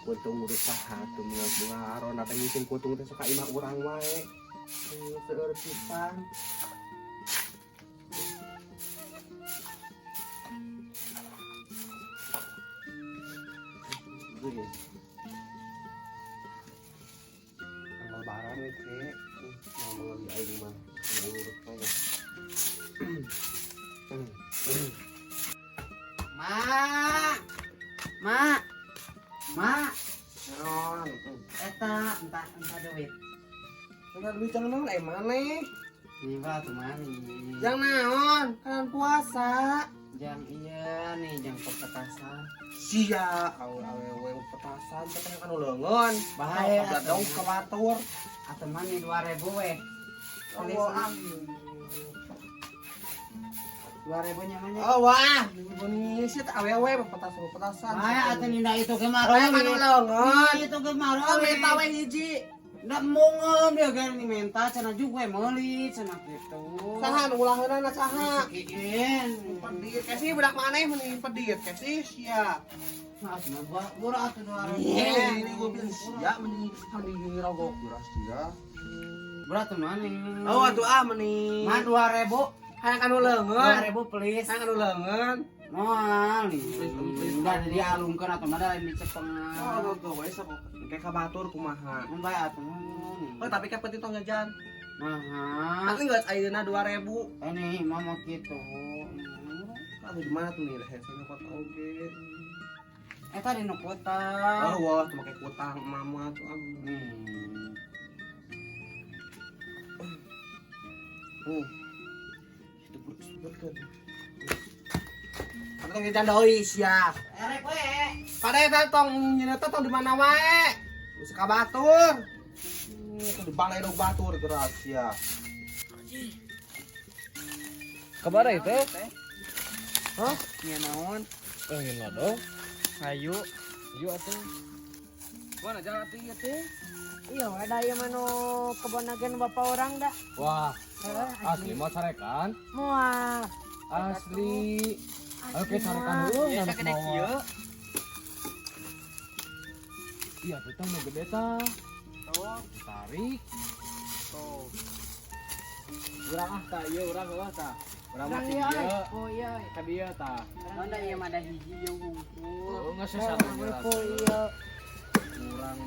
Kuntung urus saha tuh bunga bunga teh ngising kuntung teh suka imah urang wae. Seueur pisan. Lebaran ke mau beli aing mah urus wae. Ma. Ma. Ma. Naon? Eta entah entah duit. Enggak duit jangan naon eh maneh. Nih ba tuh mani. Jang naon? Kan puasa. Jang iya nih jang pepetasan. Sia, awewe petasan teh kan leungeun. Bahaya atuh. Ka batur. Atuh mani 2000 we. Oh, ah. 2000 nya mah. Oh wah, ini sih awewe petasan petasan. Bahaya atuh ninda itu ke maro. Aya kan leungeun. Itu ke maro. Oh, minta we hiji. Ndak mungem dia kan minta cenah juga meuli cenah kitu. Saha nu ulaheunana saha? Kiin. Pedit kasih budak maneh meni pedit kasih sia. Nah, cenah buah atuh 2000. Iya, ini gua bilang sia meni meni rogok geura sia. Berat tuh mani. Oh, atuh ah meni. Ma 2000. Hayang kanu leungeun. 2000 please. Hayang kanu leungeun. Moal nih. Please. Udah jadi alungkeun atuh mah da lain dicepengan. Oh, go we sok kayak ka batur kumaha. Mun bae atuh. Oh, tapi kan penting tong jajan. Nah, Tapi geus ayeuna 2000. ini mama kitu. Aduh, di mana tuh nih leher saya nyokot oge. Eta di nu kota. Oh, wah, tuh make kutang mama tuh ah. Nih. Itu berkeun. Tapi tong jajan deui sia. Erek we. Pada eta tong nyeuna teh tong di mana wae. Geus ka batur. Tong di balai dog batur geura sia. Kabar itu? Hah? Nya naon? Eh, ngin dong. Hayu. Yuk atuh. Mana jalan atuh ieu teh? Iya, ada ieu mah nu kebon agen bapak orang dah. Wah, asli mah carekan. Moal. Asli. Oke, carekan dulu Biasa ngan gede kieu. Iya, tuh tah nu gede tah. Tuh, Tarik. tuh. Urang ah tah ieu urang heuh tah. Urang mah Urang ti ieu, dieu. Oh iya. Ka dieu tah. Mana ieu mah ada hiji ieu wungkul. Oh, geus satu Oh iya. Urang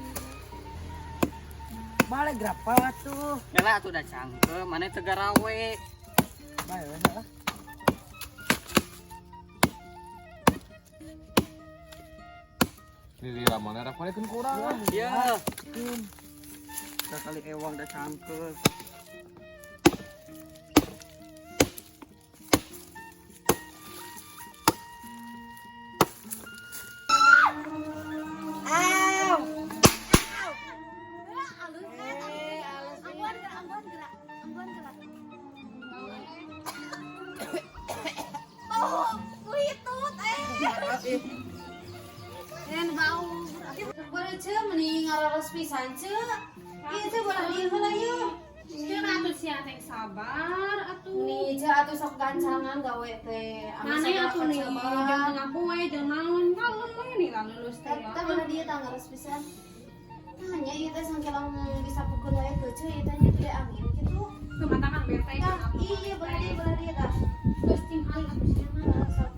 Balik berapa tuh? Nyala atuh da cangkeum, mana teu garawe. Bae we lah. Lili mana rek balekeun ku urang ah. Iya. Kali ewang da cangkeum. Ambuan gerak, ambuan gerak, ambuan gerak. Oh, kuitut eh. En bau. Boleh ce meni ngararos pisan ce. Ieu teh bola ieu heula ieu. Cenah atuh sia teh sabar atuh. Nih ce atuh sok gancangan gawe teh. Mana atuh nih jangan ngaku we jangan naon naon we nih lah lulus teh. Eta bola dieu tah ngaros pisan. Tanya ieu teh sangkelang bisa pukul wae keuceu ieu teh nya gede angin kitu. Kematakan bete. Tah, iya bola dieu tah. Geus tim aing atuh sia mah. Sok.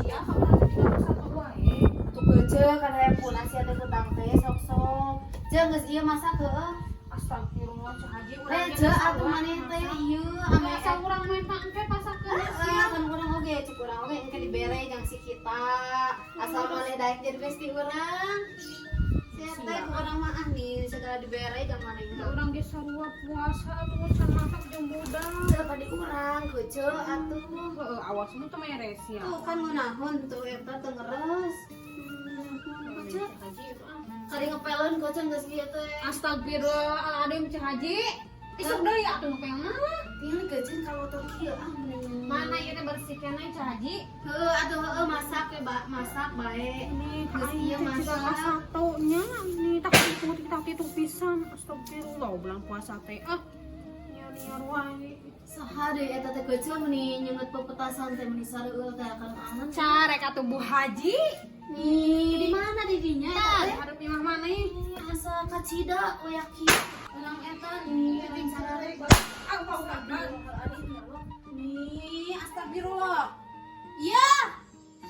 Sia kapan tidak satu wae. Atuh keuceu kan hayang pulang sia teh kutang teh sok-sok. Ceu geus ieu masak heueuh. Astagfirullah Ceu Haji urang Eh ceu atuh maneh teh ieu ame asa urang menta engke pasakeun Heeh, kan urang oge cek urang oge engke dibere jang si kita. Asal maneh daek jadi bestie urang. Sia teh ku urang mah ah nih segala dibere jang maneh mah. Urang ge sarua puasa atuh can masak jeung budak. Teu padi urang keuceu atuh. Heeh, awas mun teu meres ya. Tuh kan ngeunahun tuh eta teu ngeres. Keuceu Haji itu ah. kari ngepeleun keuceu geus kieu teh. Astagfirullahaladzim Ceu Haji. Isuk deui atuh ngepelna. Tinggal keuceu kalau teu kieu ah mending Mana ieu teh bersih keneh Ceu Haji? Heueuh atuh heueuh masak we masak bae. Nih, Geus ieu masak masak. satunya nih tak itu tak itu pisan. Astagfirullah bulan puasa teh. Ah. Nyiar-nyiar wae. Saha deui eta teh keuceu meni nyeungeut pepetasan teh meni sareueul teh akan angan. Carek atuh Bu Haji. Nih, di mana didinya eta teh? Hadap imah maneh. Asa kacida we yakin. Urang eta nih ting sarare. Nih, astagfirullah. Iya,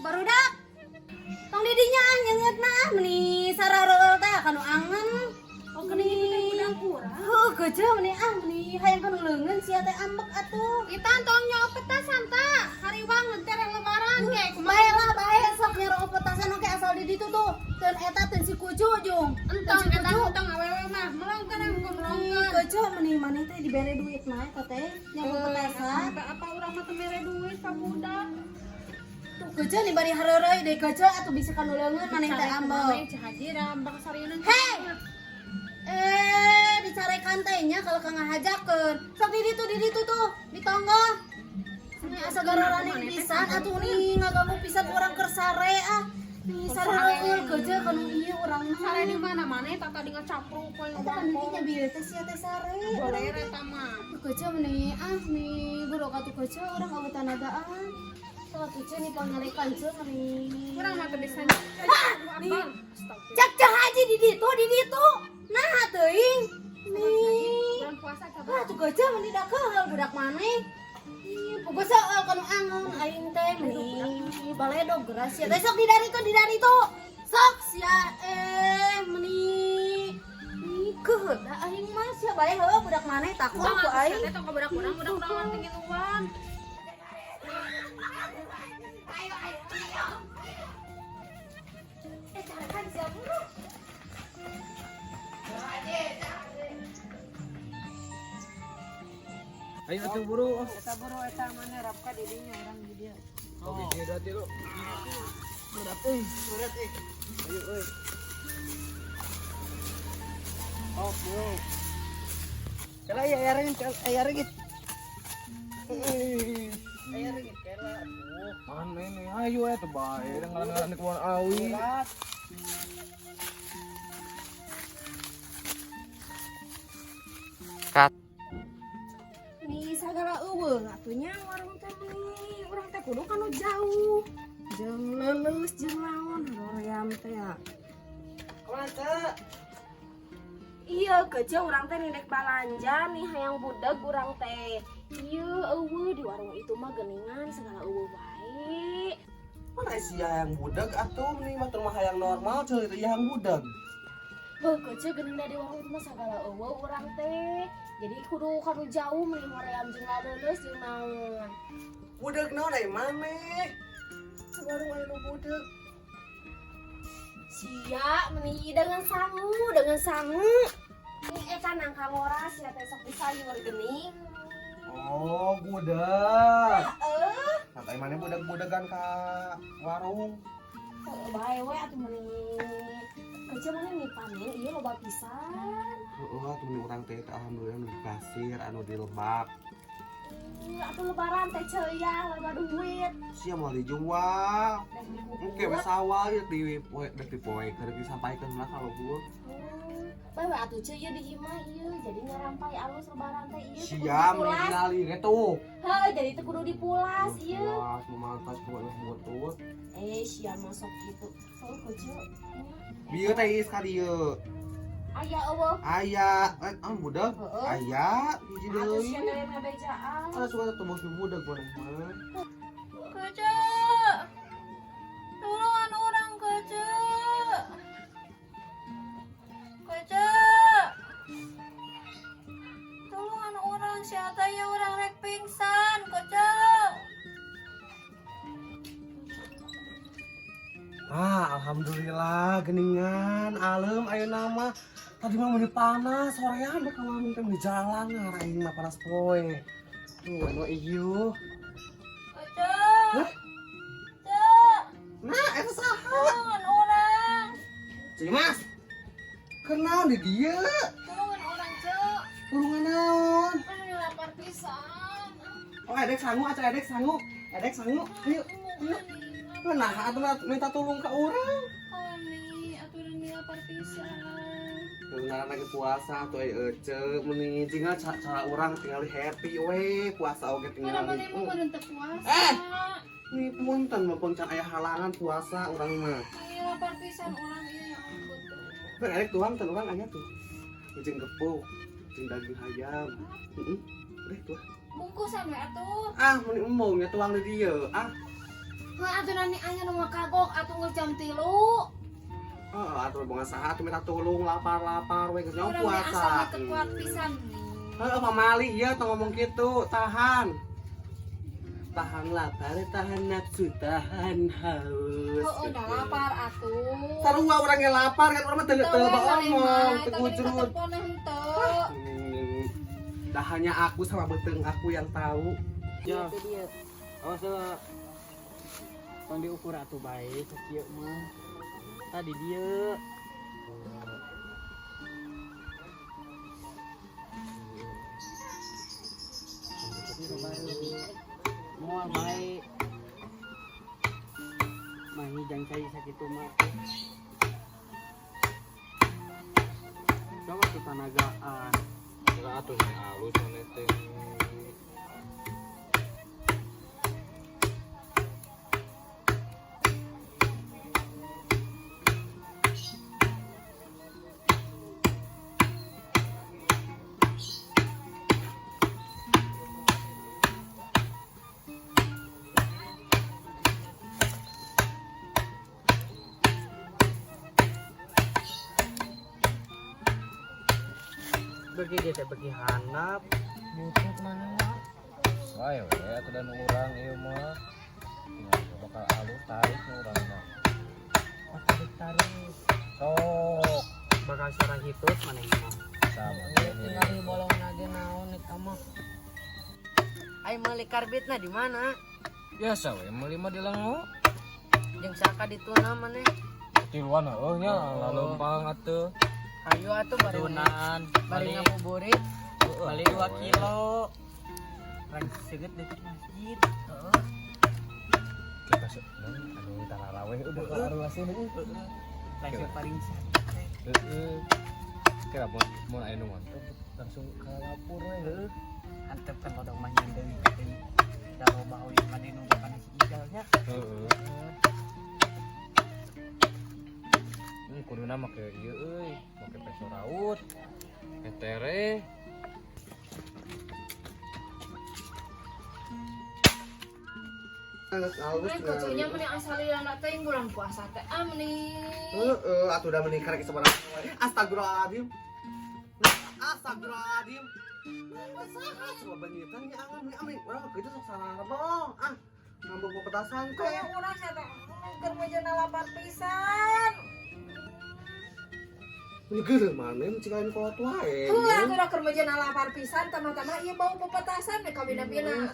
barudak. Tong didinya nyeungeut mah meni sarareul teh kanu angen. Oh, geuning itu teh budak urang. Heuh, geujeum meni ah meni hayang kanu leungeun sia teh ambek atuh. Itan tong nyoo petasan ta. Hariwang tereh lebaran ge kumaha. Bae lah bae sok nyero petasan oke asal di ditu tuh. Teun eta teun si Kucu jeung. Entong eta entong awewe mah melongkeun aku melongkeun. Geujeum meni maneh teh dibere duit mah eta teh nyaho petasan. Apa urang mah teu mere duit ka budak. Tuh geujeum nih bari hareureuy deui geujeum atuh bisa kanu leungeun maneh teh ambek. Cah Hajira bang sarieun. Hei! Dicarekan teh nya kalau kang ngahajakeun. Sok di ditu tuh, di tonggoh. Nih asa gararaning pisan atuh nih ngaganggu pisan urang keur sare ah. Nih sareul geujeum kanu ieu urang mah. Sare di mana maneh tah tadi ngacapruk we Eta kan nya bieu teh sia teh sare. Boleh eta mah. Tuh geujeum nih ah nih guru ka tuh geujeum urang eueuh tanagaan. Sok atuh ceuk nih pangalekan ceuk nih. Urang mah teu bisa. Nih. Cak cah haji di ditu di ditu. Nah teuing. Nih. Bulan puasa coba. Wah, tuh gajah meni dakeul budak maneh. Ih, pogo soal kanu angon aing teh meni baledog geras ya. Teh sok di dari itu, di dari itu. Sok sia meni. Ih, keuheut da aing mah sia bae heueuh budak maneh takut ku aing. Teh tong ka budak urang, budak urang mah tingiluan. Ayo ayo ayo. Carakan sia buru. Ayo atuh buru. Eta buru eta mana rapka didinya urang di dieu. Oke, dia berarti lu. Berat euy. Berat eh. Ayo euy. Oh, bro. Kela ya ya ringit, ya ringit. Aya ringit kela atuh. Mana ini? Ayo ya tuh bae, ngalan-ngalan di kebun awi. Berat. Nih sagala eueuh atuh nya warung teh nih. Urang teh kudu kanu jauh. Jeung leuleus jeung naon hoream teh ya. Kumaha teu? Iya, kerja urang teh nih dek balanja nih hayang budeg urang teh. Iya, eueuh di warung itu mah geuningan segala eueuh wae. Mana sia yang budeg atuh meni mah mah hayang normal cuy itu yang budeg. Heuh, kerja geuning da di warung itu mah segala eueuh urang teh. Jadi kudu kanu jauh meni hoream jeung laleuleus jeung naon. Budeg naon ai maneh? Warung aya nu budeg. Sia meni dengan sangu, Nih eta nangka ngoras ya teh sok disayur geuning. Oh, budeg. Heeh. Nah, ai maneh budeg-budegan ka warung. Heuh, bae we atuh meni. Kerja mana nih panen ieu loba pisan. Heeh, atuh meni urang teh alhamdulillah nu di pasir anu di lebak. Atuh lebaran teh ceuya loba duit. Sia mau dijual. Dan dikubur. Oke, wes sawah ya di poe dek di poe keur disampaikan lah kalau gua. Bae we atuh ceu ieu di imah ieu jadi ngarampai alus lebaran teh ieu teu kudu Sia meni dipulas. tingali gitu. Heuh, jadi teu kudu dipulas ieu. Pulas, memantas pokoknya butut. Sia masuk gitu. Heuh, keceu. Bieu teh ieu sekali ieu. Aya eueuh. Aya, budak. Heeh. Aya, hiji Atuh deui. sia deui ngabejaan. Ada suka tuh bos budak maneh mah. Kece. Tulungan urang kece. Kece. Tulungan urang sia teh ya urang rek pingsan kece. Ah, alhamdulillah geningan alem ayeuna mah. Tadi mah meuni panas, sorean dek ka warung teh meuni jalan ngarain mah panas poe. Tuh, anu ieu. Kece. Hah? Kece. Nah, eta saha? Tulungan urang. Cing Mas. Kenaon di dieu? Tulungan urang cek. Tulungan naon? Aduh lapar pisan. Oh, edek sangu, aca edek sangu. Edek sangu. Ayo, ayo. Nah, atuh minta tolong ke urang. Oni, atuh ini lapar pisan. Ngaran lagi puasa atuh aya ece meni tinggal cara urang tinggal happy we puasa oge tinggal. Mana mana emang meureun teu puasa. Eh! Nih punten mumpung can aya halangan puasa urang mah. Iya lapar pisan urang ieu ya ampun. Bang arek tuang teh urang aya tuh. Jeung gepuk, jeung daging ayam. Heeh. Rek tuh. Bungkusan we atuh. Ah, mun embung nya tuang di dieu. Ah, Heuh atuh nani aya nu kagok atuh geus jam 3. oh, atuh bunga saha atuh minta tolong lapar-lapar we geus nyawa Urang teh puasa. asa teu kuat pisan. Heeh, pamali ieu tong ngomong kitu, tahan. Tahan lapar, tahan nafsu, tahan haus. Heuh udah lapar atuh. Sarua urang ge lapar kan urang mah teu teu omong, teu ngujrut. Henteu. Dah hanya aku sama beteng aku yang tahu. Ya. Itu dia. Awas lah. Tong diukur atuh bae sakieu mah. Tadi dieu. Moal bae. Mah jang cai sakitu mah. Coba tuh tanagaan. Kira atuh nih alus maneh teh. Bagi dia teh bagi handap. Butut mana? Wae we atuh dan urang ieu mah. Tinggal bakal alus tarik nu urang mah. Tarik tarik. Sok Bakal suara hitut maneh mah. sama Tinggal di bolong lagi naon eta mah. Ai meuli karbitna di mana? Biasa we meuli mah di lengo. Jeung saka dituna maneh. Tiluan heuh nya laleumpang atuh. Ayo atuh bari Tunan, bari ngabuburit. Beli 2 kilo. Rang seget deket masjid. Heeh. Kita anu taraweh udah keluar sih heuh. Langsung paling Heeh. Kira mun mun aya nu mantep langsung ke dapur we heuh. Antep kan lodong mah nyandeui deui. Da loba oge mane nu bakana si ijalnya. Heeh. Kuduna make ieu euy, make peso raut. Etere. Geus alus. Meni keuceunya meni asa lila teh bulan puasa teh ah meni. Heeh, atuh udah menikah lagi sebarang. Astagfirullahaladzim. Astagfirullahaladzim. Saha coba benyitan ya angan nih amin. Urang kitu sok sararebo. Ah, ngambung pepetasan teh. Kalau urang sia teh keur meujeuhna lapar pisan. Ini geuleuh maneh mencikain kolot wae. Heuh atuh da keur meujeuhna lapar pisan tama-tama ieu bau pepetasan we kabina-bina.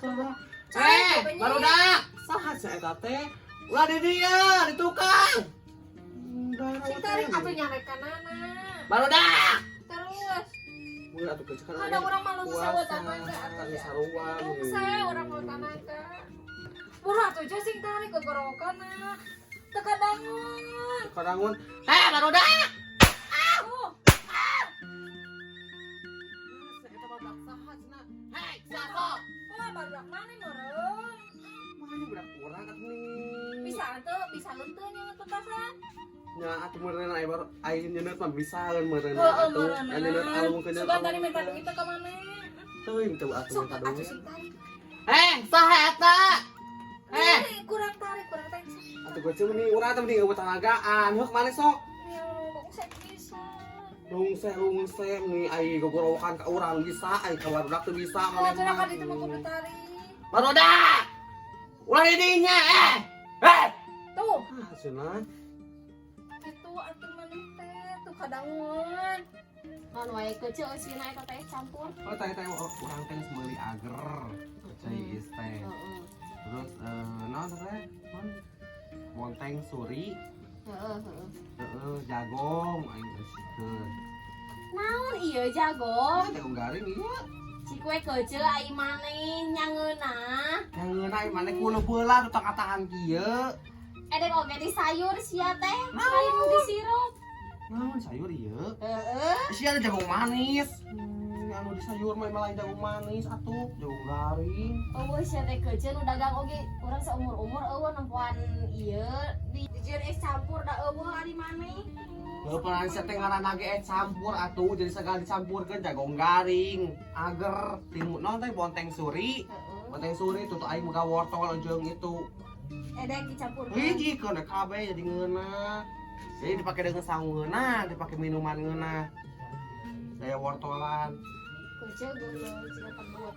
Eh, barudak. Saha sia eta teh? Ulah di dieu, di tukang. Sing tarik atuh nyarekanana. Barudak. Terus Mun atuh kecil kan ada urang mah lungsa we tanaga atuh. Puasa sarua. Lungsa urang mau tanaga. Buru atuh jo sing tarik gogorowokanna. Teu kadangun. Kadangun. Eh, barudak. Tuh. Eta barudak saha cenah? Hei, siapa? Wah, barudak mana meureun? Makanya budak urang atuh nih. Bisa atuh, bisa henteu nyeungeut petasan. Nya atuh meureun aya baru aya nyeuneuh mah bisaeun meureun Heeh, atuh. meureun. Aya nyeuneuh alung ke Sugan tadi minta duit teh ka maneh. Teuing teu atuh Sok minta atuh duit. sing tarik. Eh, saha eta? Eh, Kurang tarik, kurang tarik. atuh geuceun mending urang teh mending eueuh tanagaan. Heuh maneh sok. Ya Allah, kok saya bisa. Rungse nih ai gogorowokan ka urang bisa, ai ka barudak teu bisa Oh, maneh. atuh ka ditu mah kudu tarik. Barudak! Ulah di dinya eh. Eh. Tuh, Ah, cenah. kitu atuh maneh teh, tuh kadangun. Naon wae keuceu eusina eta teh campur. Oh, teh teh oh, urang teh geus meuli ager. Cai is teh. Heeh. Terus naon teh? Naon? Bonteng suri, Heeh, heeh. heeh, jagong aing eusikeun. Naon ieu jagong? Jagong garing ieu. Cik we keuceu ai maneh nyangeunah. Nyangeunah ai maneh kulo beula tuh katahan kieu. Edek oge di sayur sia teh, lain di sirup. Naon sayur ieu? Heeh. Sia ada jagung manis. anu di sayur mah lain jagung manis atuh, jagung garing. Eueuh sia teh keuceun nu dagang oge urang saumur-umur eueuh nempoan ieu di dijieun es campur da eueuh ari maneh. Heuh peran sia teh ngaranna ge es campur atuh, jadi segala dicampurkeun jagung garing, ager, timun naon teh bonteng suri. Heeh. Bonteng suri tuh tuh aing boga wortel jeung itu. Edek dicampurkeun. Hiji keun kabeh jadi ngeunah. Jadi dipakai dengan sangu ngeunah, dipakai minuman ngeunah. Daya wortelan. Keuceun geuleuh cenah tebut.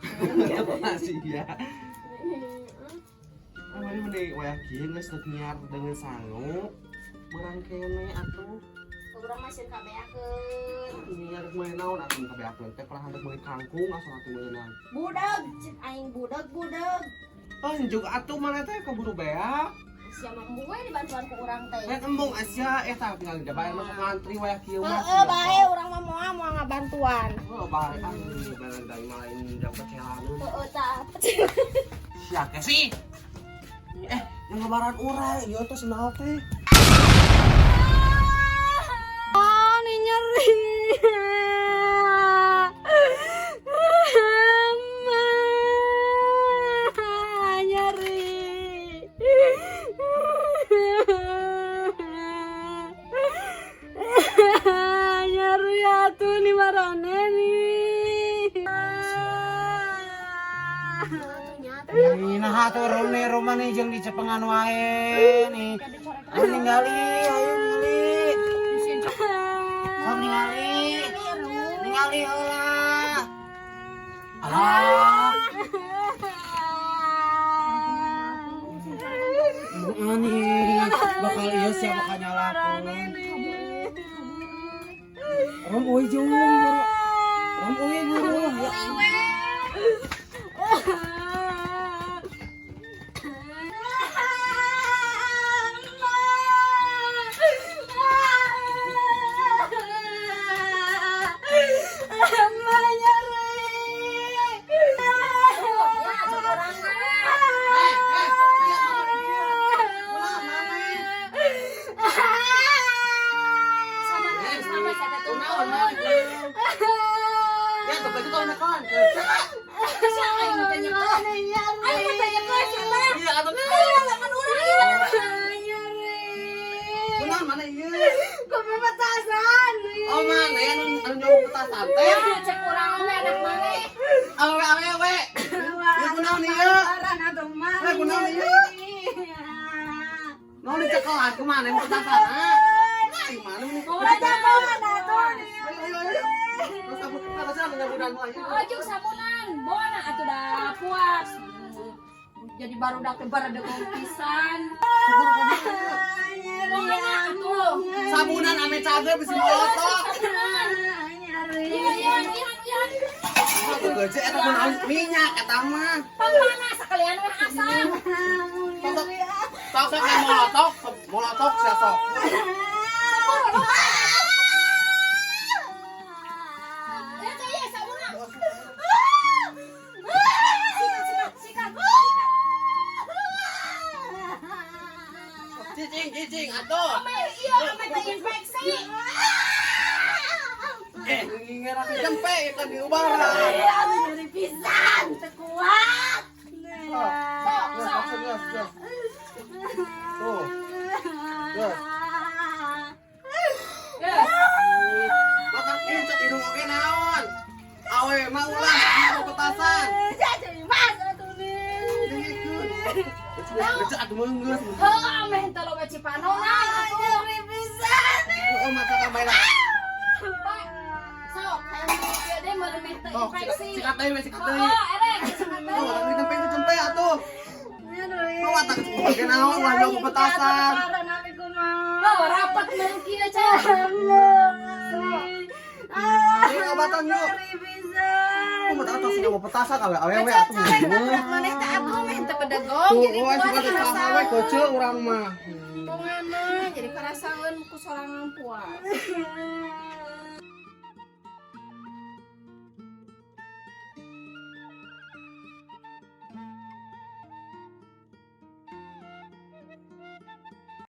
Masih ya. Ini mending wayah kieu geus teu nyiar dengan sangu. Beurang kene atuh. Urang mah sieun kabeakeun. Nyiar meuli naon atuh kabeakeun teh pernah hendak meuli kangkung asal atuh meunang. Budak, cek aing budak budak. Oh, juga atuh mana teh keburu beak. Sia mah embung we dibantuan ku urang teh. Lain embung Asia eta tinggal dijabain masuk ngantri wayah kieu mah. Heeh, bae urang mah moal moal ngabantuan. Oh, bae ah bae dari mah lain jam pecelaneun. Heeh, tah. Sia sih. Eh, yang lebaran urang ieu teh sendal teh. Ah, nih nyeri. Ma, nyeri. Nyeri atuh nih marane nih. Nih nah atuh nih rumah nih jeung dicepengan wae nih. Ayo ningali, ayo ningali. Sok ningali. Ningali heula. Alah. Nih, bakal ieu sia bakal nyalakeun. Rom euy jeung buru. Rom euy buru. Ya. Ya, tuh baju kau nekon. Iya, atuh. Kunaon mana ieu? Kopi petasan. Oh, mana anu anu nyawa petasan teh? Cek urang we anak maneh. Awewe awewe. Ieu kunaon ieu? Eh, kunaon ieu? Naon dicekelan kumaha yang petasan? Ah, mana ini? Ayo, ayo, ayo. Terus sabun, terus sabun nyabunan mah ieu. Ojok sabunan, bona atuh dah puas. Jadi baru dak teh baradegong pisan. Bona atuh. Sabunan ame cager bisa molotok. Iya iya iya iya. Atuh geuce eta kunaon minyak eta mah. Pangpanas sekalian we asam. Sok sok sok molotok, molotok sia sok. Ya teh ieu sabunan. Sikat sikat sikat. Cicing cicing atuh. Ame iya ame teh infeksi. Eh, ngira jempe eta diubaran. Nyeri pisan, teu kuat. Sok, sok, sok, sok. Tuh. Tuh. Makan incet hidung oge naon. Awe mah ulah mau petasan. Jadi mas atuh nih. Gece atuh meunggeus. Heuh ame henteu loba cipanonan atuh. Nyeri pisan. Oh, mata tambah lah. Pak, sok hayang ieu deh melemeh teh Sok, infeksi. sikat deui we, sikat deui. Oh, erek sikat deui. Oh, urang tempe tempe atuh. Nyeri. Mau mata oge naon ulah nyawa petasan. Oh, rapat meureun kieu cah. Ini obatan yuk. Oh, mata atas nyawa petasan awe awe atuh. Maneh teh atuh meh teu bedegong Tuh, jadi oh, kuat suka teh saha we kece urang mah. Pongana jadi karasaeun ku sorangan puas.